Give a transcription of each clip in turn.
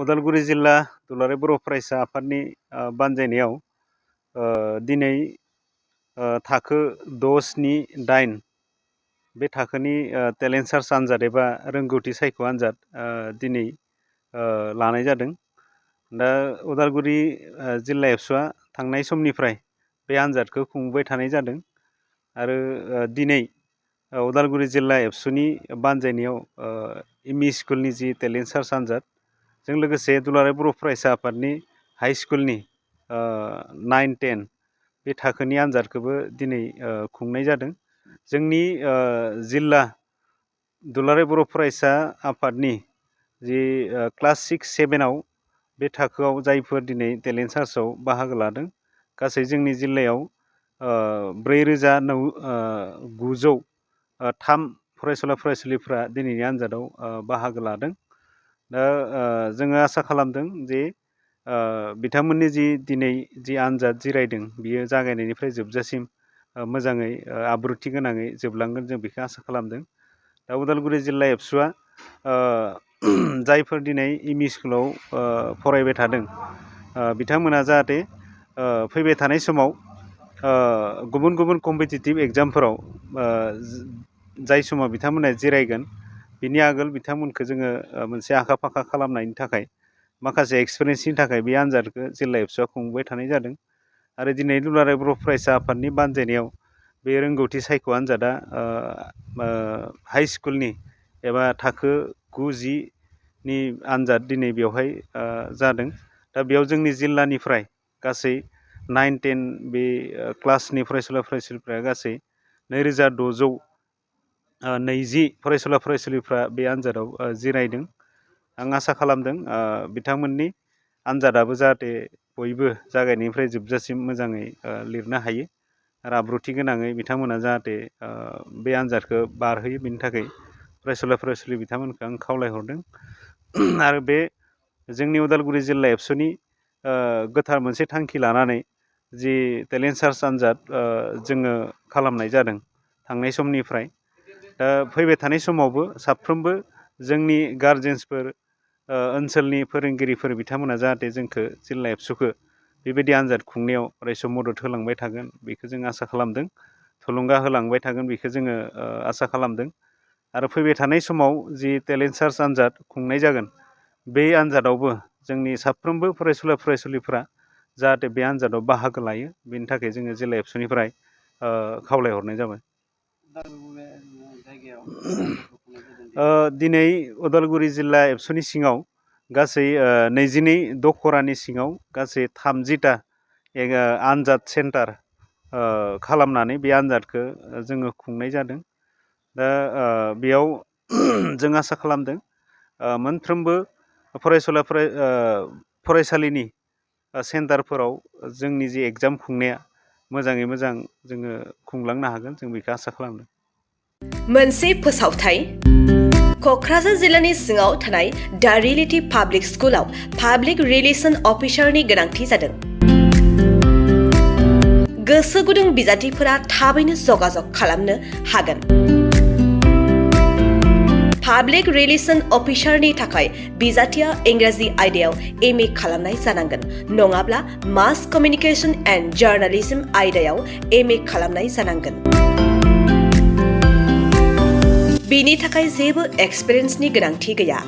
उदालगुरि जिल्ला दुलाराय बर' फरायसा आफादनि बानजायनायाव दिनै थाखो 6, 7, 8 बे थाखोनि टेलेन्ट सार्च आनजाद एबा रोंगौथि सायख' आनजाद दिनै लानाय जादों। दा उदालगुरि जिल्ला एबसुआ थांनाय समनिफ्राय बे आनजादखौ खुंबोबाय थानाय जादों आरो दिनै उदालगुरि जिल्ला एबसुनि बानजायनायाव एम इ स्कुलनि जि टेलेन्ट सार्च आनजाद जों लोगोसे दुलाराय बर' फरायसा आफादनि हाइ स्कुलनि 9, 10 बे थाखोनि आनजादखौबो दिनै खुंनाय जादों। जोंनि जिल्ला दुलाराय बर' फरायसा आफादनि जि क्लास 6, 7 बे थाखोआव जायफोर दिनै टेलेन्ट सार्चआव बाहागो लादों गासै जोंनि जिल्लायाव 4,903 फरायसुला फरायसुलिफ्रा दिनैनि आनजादाव बाहागो लादों। दा जोङो आसा खालामदों जे बिथांमोननि दिनै जि आनजाद जिरायदों बियो जागायनायनिफ्राय जोबजासिम मोजाङै आब्रुथि गोनाङै जोबलांगोन जों बेखौ आसा खालामदों। दा उदालगुरि जिल्ला एबसुआ जायफोर दिनै एम इ स्कुलाव फरायबाय थादों बिथांमोना जाहाथे फैबाय थानाय समाव गुबुन गुबुन कम्पिटिटिभ एग्जामफोराव जाय समाव बिथांमोना जिरायगोन बिनि आगोल बिथांमोनखौ जोङो मोनसे आखा फाखा खालामनायनि थाखाय माखासे एक्सपिरियेन्सनि थाखाय बे आनजादखौ जिल्ला एबसुआ खुंबोबाय थानाय जादों आरो दिनै दुलाराय बर' फरायसा आफादनि बानजायनायाव बे रोंगौथि सायख' आनजादा हाइ स्कुलनि एबा थाखो 9, 10नि आनजाद दिनै बेवहाय जादों। दा बेयाव जोंनि जिल्लानिफ्राय गासै 9, 10 बे क्लासनि फरायसुला फरायसुलिफ्रा गासै 2,620 फरायसुला फरायसुलिफ्रा बे आनजादाव जिरायदों। आं आसा खालामदों बिथांमोननि आनजादाबो जाहाथे बयबो जागायनायनिफ्राय जोबजासिम मोजाङै लिरनो हायो आरो आब्रुथि गोनाङै बिथांमोना जाहाथे बे आनजादखौ बारहोयो बेनि थाखाय फरायसुला फरायसुलि बिथांमोनखौ आं खावलायहरदों आरो बे जोंनि उदालगुरि जिल्ला एबसुनि गोथार मोनसे थांखि लानानै जि टेलेन्ट सार्च आनजाद जोङो खालामनाय जादों थांनाय समनिफ्राय। दा फैबाय थानाय समावबो साफ्रोमबो जोंनि गारजेन्सफोर ओनसोलनि फोरोंगिरिफोर बिथांमोना जाहाथे जोंखौ जिल्ला एबसुखौ बेबायदि आनजाद खुंनायाव अरायसम मदद होलांबाय थागोन बेखौ जों आसा खालामदों। थुलुंगा होलांबाय थागोन बेखौ जोङो आसा खालामदों आरो फैबाय थानाय समाव जि टेलेन्ट सार्च आनजाद खुंनाय जागोन बे आनजादावबो जोंनि साफ्रोमबो फरायसुला फरायसुलिफ्रा जाहाथे बे आनजादाव बाहागो लायो बेनि थाखाय जोङो जिल्ला एबसुनिफ्राय खावलायहरनाय जाबाय। दिनै उदालगुरि जिल्ला एबसुनि सिङाव गासै 22 दख'रानि सिङाव गासै 30टा आनजाद सेन्टार खालामनानै बे आनजादखौ जोङो खुंनाय जादों। दा बेयाव जों आसा खालामदों मोनफ्रोमबो फरायसालिनि सेन्टारफोराव जोंनि जि एग्जाम खुंनाया मोजाङै मोजां जोङो खुंलांनो हागोन जों बेखौ आसा खालामदों। मोनसे फोसावथाय क'क्राझार जिल्लानि सिङाव थानाय दा रियेलिटी पाब्लिक स्कुलाव पाब्लिक रिलेसन अफिसारनि गोनांथि जादों। गोसो गुदुं बिजाथिफोरा थाबैनो जगाजग खालामनो हागोन। पाब्लिक रिलेसन अफिसारनि थाखाय बिजाथिया इंराजि आयदायाव MA खालामनाय जानांगोन नङाब्ला मास कमिउनिकेशन एन्ड जार्नालिज्म आयदायाव MA खालामनाय जानांगोन। बेनि थाखाय जेबो एक्सपिरियेन्सनि गोनांथि गैया।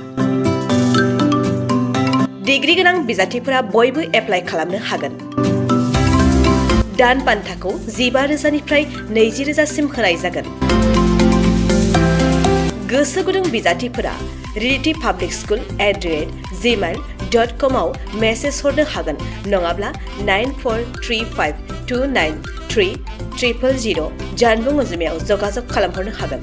डिग्री गोनां बिजाथिफोरा बयबो एप्लाइ खालामनो हागोन। दान बान्थाखौ 15,000निफ्राय 20,000सिम होनाय जागोन। गोसो गुदुं बिजाथिफोरा रियेलिटी पाब्लिक स्कुल @gmail.com आव मेसेज हरनो हागोन नङाब्ला 9435293000 जानबुं अनजिमायाव जगाजग खालामहरनो हागोन।